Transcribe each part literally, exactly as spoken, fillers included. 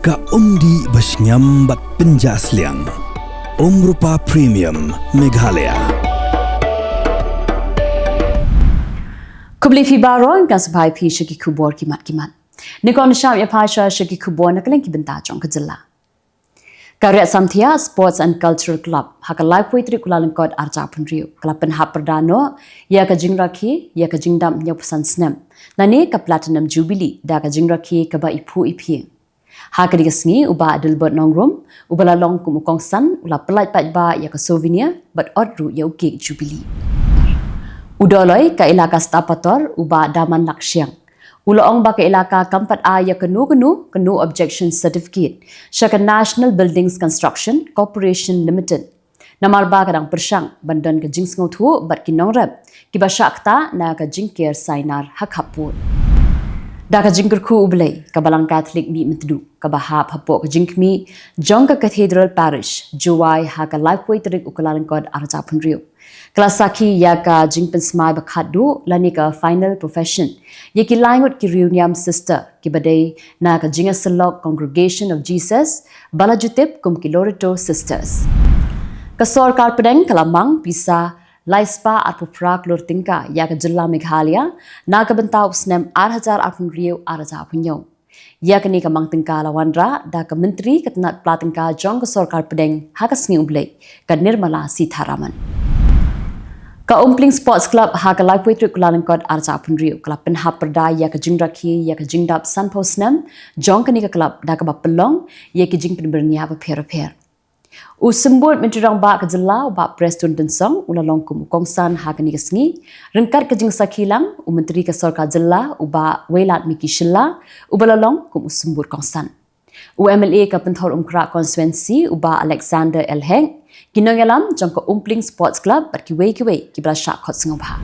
Ka umdih ba shngiam bad pynjah sliang. Umrupa Premium Meghalaya. Khublei phi baroh, nga sngewbha ïa phi sha ki khubor ki mat ki mat. Nyngkong ngi sngap ïa phi sha ki khubor na ka liang ki bynta jong ka jylla. Ka Riat Samthiah Sports and Cultural Club ha ka laiphew tarik u Kyllalyngkot arhajar arphew hynriew ka la pynhap pyrda noh ïa ka jingrakhe ïa ka jingdap hynñiewphew san snem lane ka Platinum Jubilee da ka jingrakhe kaba iphuh iphieng. Ha kane ka sngi u Bah Adelbert Nongrum uba la long kum u kongsan u la pyllait paidbah ïa ka souvenir bad ot ruh ïa u cake Jubilee. U Dolloi ka Elaka Stapator u Bah Daman Lakshiang u la ong ba ka elaka kam pat ai ïa kano kano ka No Objection Certificate sha ka National Buildings Construction Corporation Limited. Namar ba ka dang pyrshang ban don ka jingsngewthuh bad ki nongrep kiba shah ktah na ka jingker sainar ha khappud. Da ka jingkyrkhu u Blei ka Balang Katholik Mihmyntdu kaba hap hapoh ka jingkhmih jong ka Cathedral Parish Jowai ha ka laiphew tarik u Kyllalyngkot arhajar arphew hynriew ka la sakhi ïa ka jingpynsmai ba khatduh lane ka final profession ïa ki laingut ki riewniam sister kiba dei na ka Jingïaseng Lok Congregation of Jesus ba la ju tip kum ki Loreto Sisters. Ka sorkar pdeng ka la mang pisa laispah arphew phra klur tyngka ïa ka jylla Meghalaya na ka bynta u snem arhajar arphew hynriew arhajar arphew hynñiew. Ïa kane ka mang tyngka la wanrah da ka Myntri ka tnat pla tyngka jong ka sorkar pdeng ha ka sngi u Blei ka Nirmala Sitharaman. Ka Umpling Sports Club ha ka laiphew tarik u Kyllalyngkot arhajar arphew hynriew ka la pynhap pyrda ïa ka jingrakhe ïa ka jingdap sanphew snem jong kane ka club da kaba pynlong ïa ki jingpynbyrngia bapher bapher. U Symbud Myntri Rangbah ka jylla u Bah Prestone Tynsong u la long kum u kongsan ha kane ka sngi ryngkat ka jingsakhi lang u Myntri ka sorkar jylla u Bah Wailadmiki Shylla uba la long kum u symbud kongsan. U MLA ka Pynthorumkhrah Constituency u Bah Alexander L Hek, ki nongïalam jong ka Umpling Sports Club bad kiwei kiwei kiba la shah khot sngewbha.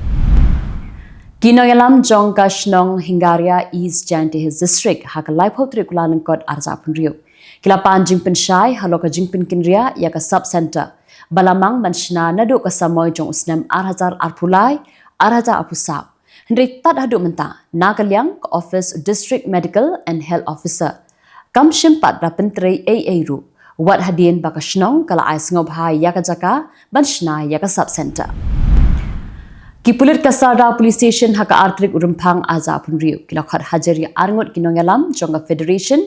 Ki nongïalam jong ka shnong Hingaria, East Jaintia Hills District ha ka laiphew tarik u Kyllalyngkot arhajar arphew hynriew ki la pan jingpynshai halor ka jingpynkynriah ïa ka sub centre ba la mang ban shna naduh ka samoi jong u snem arhajar arphew lai arhajar arphew saw. Hynrei tad haduh mynta na ka liang ka office District Medical and Health Officer kam shym pat la pyntrei ei ei ruh wat hadien ba ka shnong ka la ai sngewbha ïa ka jaka ban shna ïa ka sub centre. Ki pulit ka Sardar Police Station ha ka ar tarik u Rymphang arhajar arphew hynriew ki la khot hajar ïa arngut ki nongïalam jong ka Federation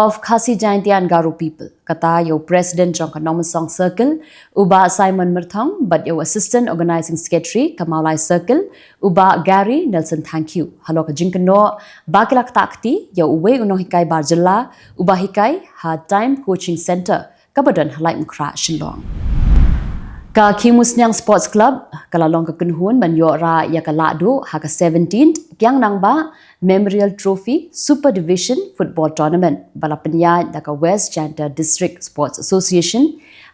of Khasi Jaintia and Garo People, kata ïa u President jong ka Nongmynsong Circle u Bah Simon Myrthong bad ïa u Assistant Organising Secretary ka Mawlai Circle u Bah Gary Nelson Thangkhiew halor ka jingkynnoh ba ki la ktah kti ïa uwei u nonghikai bar jylla uba hikai ha Time Coaching Centre kaba don ha Laitumkhrah, Shillong. Ka Khimusniang Sports Club ka la long ka kynhun ban ïoh rah ïa ka lahduh ha ka seventeenth Kiang Nangbah Memorial Trophy Super Division Football Tournament ba la pynïaid da ka West Jaintia District Sports Association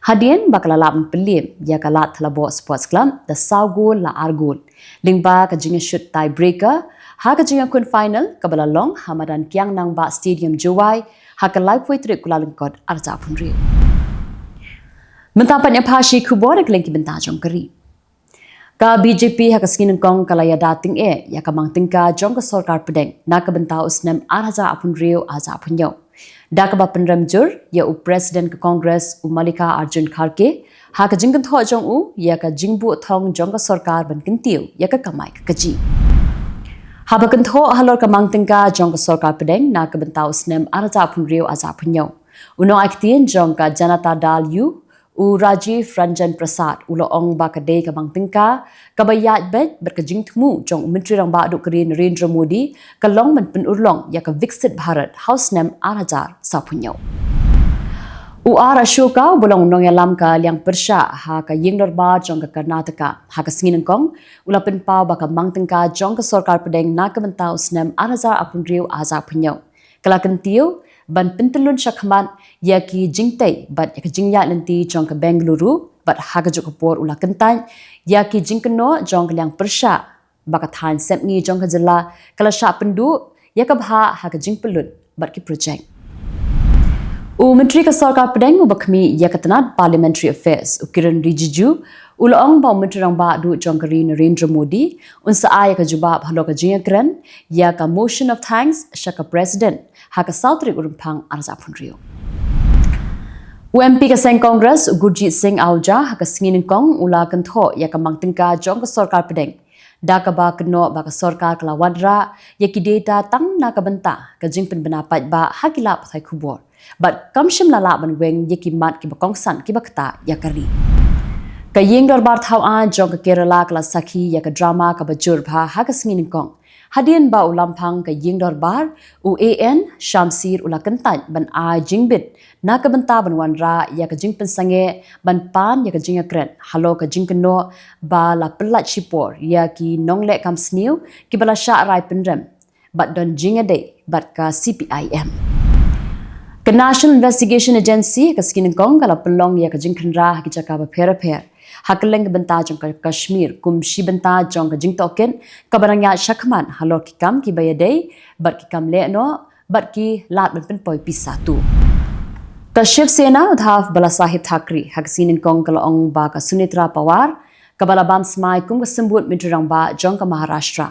hadien ba ka la lah ban pynliem ïa ka Ladthadlaboh Sports Club da saw gol la ar gol lyngba ka jingïashut tie breaker ha ka jingïakhun final kaba la long ha madan Kiang Nangbah Stadium, Jowai ha ka laiphew tarik u Kyllalyngkot arhajar arphew hynriew. Mynta pat ïa pha shi khubor na ka liang ki bynta jong ka ri. Ka BJP ha ka sngi nyngkong ka la ïada tyngeh ïa ka mang tyngka jong ka sorkar pdeng na ka bynta u snem arhajar arphew hynriew arhajar arphew hynñiew da kaba pynrem jur ïa u President ka Congress u Mallikarjun Kharge ha ka jingkynthoh jong u ïa ka jingbuh thong jong ka sorkar ban kyntiew ïa ka kamai ka kajih. Haba kynthoh halor ka mang tyngka jong ka sorkar pdeng na ka bynta u snem arhajar arphew hynriew arhajar arphew hynñiew, u nongai ktien jong ka Janata Dal U, u Rajiv Ranjan Prasad u la ong ba ka dei ka mang tyngka kaba ïaid beit bad ka jingthmu jong u Myntri Rangbah Duh ka ri Narendra Modi ka long ban pynurlong ïa ka Viksit Bharat ha u snem arhajar sawphew hynñiew. U R Ashoka uba long u nongïalam ka liang pyrshah ha ka ïing dorbar jong ka Karnataka ha ka sngi nyngkong u la pynpaw ba ka mang tyngka jong ka sorkar pdeng na ka bynta u snem arhajar arphew hynriew arhajar arphew hynñiew ka la kyntiew ban pyntyllun shakhmat ïa ki jingtei bad ïa ka jingïaid lynti jong ka Bengaluru bad ha kajuh ka por u la kyntait ïa ki jingkynnoh jong ka liang pyrshah ba ka thaiñ sepngi jong ka jylla ka la shah pynduh ïa ka bhah ha ka jingpynlut bad ki projek. U Myntri ka Sorkar Pdeng uba khmih ïa ka tnat Parliamentary Affairs u Kiren Rijiju u la ong ba u Myntri Rangbah Duh jong ka ri Narendra Modi un sa ai ïa ka jubab halor ka jingïakren ïa ka Motion of Thanks sha ka President ha ka saw tarik u Rymphang ar hajar arphew hynriew. U M P ka seng Congress, u Gurjit Singh Ahuja, ha ka sngi nyngkong u la kynthoh ïa ka mang tyngka jong ka sorkar pdeng da kaba kynnoh ba ka sorkar ka la wanrah ïa ki data tang na ka bynta ka jingpynbna paidbah ha ki lad pathai khubor bad kam shym la lah ban weng ïa ki mat kiba kongsan kiba ktah ïa ka ri. Ka ïing dorbar thaw aiñ jong ka Kerala ka la sakhi ïa ka drama kaba jur bha ha ka sngi nyngkong, hadien ba u lamphang ka ïing dorbar, u A N Shamsir, u la kyntait ban ai jingbit na ka bynta ban wanrah ïa ka jingpynsangeh ban pan ïa ka jingïakren halor ka jingkynnoh ba la pyllait shipor ïa ki nongleh kam sniew kiba la shah rai pynrem bad don jingïadei bad ka C P I M. Ka National Investigation Agency ka sngi nyngkong ka la pynlong ïa ka jingkhynra ha ki jaka bapher bapher ha kylleng ka bynta jong ka Kashmir kum shi bynta jong ka jingtohkit kaba nang ïaid shakhmat halor ki kam kiba ïadei bad ki kam lehnoh bad ki lad ban pynpoi pisa tuh. Ka Shiv Sena, Uddhav Balasaheb Thackeray, ha ka sngi nyngkong ka la ong ba ka Sunetra Pawar, kaba la bam smai kum ka symbud Myntri Rangbah jong ka Maharashtra,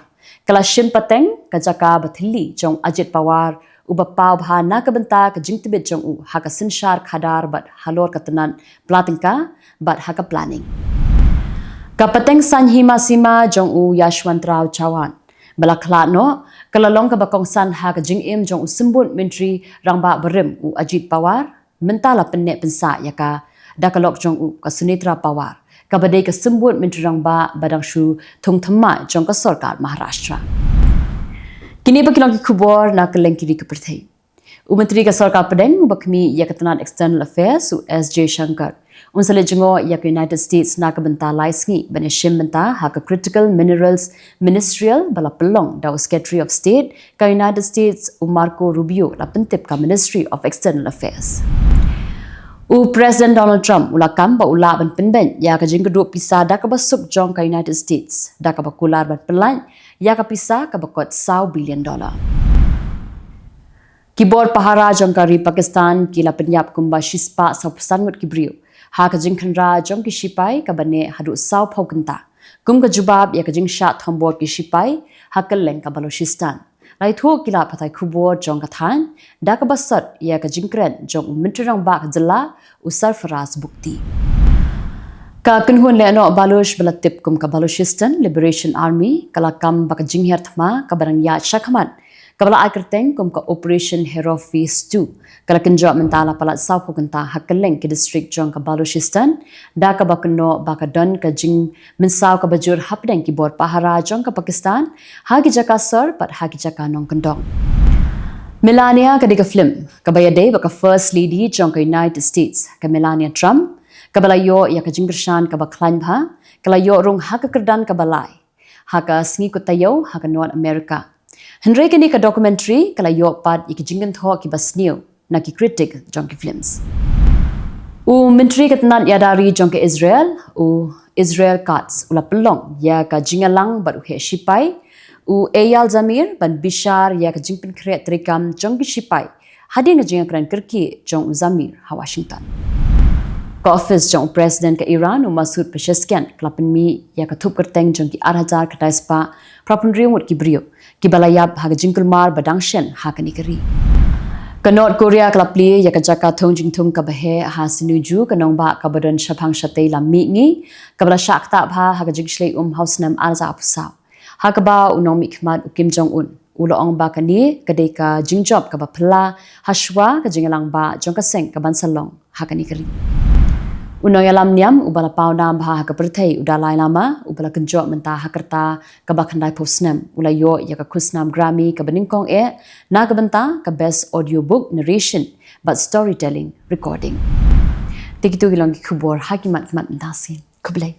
ka la shim pateng ka jaka ba thylli jong Ajit Pawar, uba paw bha na ka bynta ka jingtbit jong u ha ka synshar khadar bad halor ka tnat pla tyngka bad ha ka planning. Ka pateng saiñ hima sima jong u Yashwantrao Chauhan ba la khlad noh, ka la long kaba kongsan ha ka jingim jong u symbud Myntri Rangbah barim u Ajit Pawar, mynta la pynneh pynsah ïa ka da ka lok jong u ka Sunetra Pawar, kaba dei ka symbud Myntri Rangbah ba dang shu thung thymmai jong ka sorkar Maharashtra. Kine pat ki long ki khubor na kylleng ki ri ka pyrthei. U Myntri ka Sorkar Pdeng uba khmih ïa ka tnat External Affairs, u S Jaishankar, un sa leit jngoh ïa ka United States na ka bynta lai sngi ban ïashim bynta ha ka Critical Minerals Ministerial ba la pynlong da u Secretary of State ka United States, u Marco Rubio, la pyntip ka Ministry of External Affairs. U President Donald Trump u la kam ba u lah ban pynbeit ïa ka jingkdup pisa da kaba suk jong ka United States da kaba kular ban pyllait ïa ka pisa kaba kot saw billion dollar. Ki bor pahara jong ka ri Pakistan ki la pynïap kumba shispah sawphew san ngut ki briew ha ka jingkhynra jong ki shipai kaba neh haduh sawphew kynta kum ka jubab ïa ka jingshah thombor ki shipai ha kylleng ka Balochistan. La ïathuh ki lad pathai khubor jong ka thaiñ da kaba sot ïa ka jingkren jong u Myntri Rangbah ka jylla, u Sarfaraz Bugti. Ka kynhun lehnoh Baloch ba la tip kum ka Balochistan Liberation Army ka la kam ba ka jinghiar thma kaba dang ïaid shakhmat, kaba la ai kyrteng kum ka Operation Hero Fist two, ka la kynjoh mynta la palat sawphew kynta ha kylleng ki district jong ka Balochistan, da kaba kynnoh ba ka don ka jingmynsaw kaba jur hapdeng ki bor pahara jong ka Pakistan ha ki jaka sor bad ha ki jaka nongkyndong. Melania ka dei ka film kaba ïadei bad ka First Lady jong ka United States, ka Melania Trump, kaba la ïoh ïa ka jingkyrshan kaba khlaiñ bha, ka la ïoh rung ha ka kyrdan kaba lai ha ka sngi kut taïew ha ka North America. Hynrei kane ka documentary ka la ïoh pat ïa ki jingkynthoh kiba sniew na ki critic jong ki films. U Myntri ka tnat ïada ri jong ka Israel, u Israel Katz, u la pynlong ïa ka jingïalang bad u heh shipai, u Eyal Zamir, ban bishar ïa ka jingpynkhreh treikam jong ki shipai hadien ka jingïakren kyrkieh jong u Zamir ha Washington. Ka ophis jong u President ka Iran, u Masoud Pezeshkian, ka la pynmih ïa ka thup kyrteng jong ki ar hajar khyndai spah phra phew hynriew ngut ki briew kiba la ïap ha ka jingkulmar ba dang shen ha kane ka ri. Ka North Korea ka la plie ïa ka jaka thung jingthung kaba heh ha Sinuiju, ka nongbah kaba don shaphang shatei lam mihngi, kaba la shah ktah bha ha ka jingshlei um ha u snem ar hajar arphew saw, ha kaba u nongmihkhmat u Kim Jong Un u la ong ba kane ka dei ka jingjop kaba phylla ha shuwa ka jingïalang bah jong ka seng ka ban sa long ha kane ka ri. U nongïalam niam uba la pawnam bha ha ka pyrthei, u Dalai Lama, uba la kynjoh mynta ha ka rta kaba khyndaiphew snem, u la ïoh ïa ka khusnam Grammy kaba nyngkong eh na ka bynta ka Best Audiobook Narration bad Storytelling Recording. Te kito ki long ki khubor ha ki mat ki mat mynta sien. Khublei.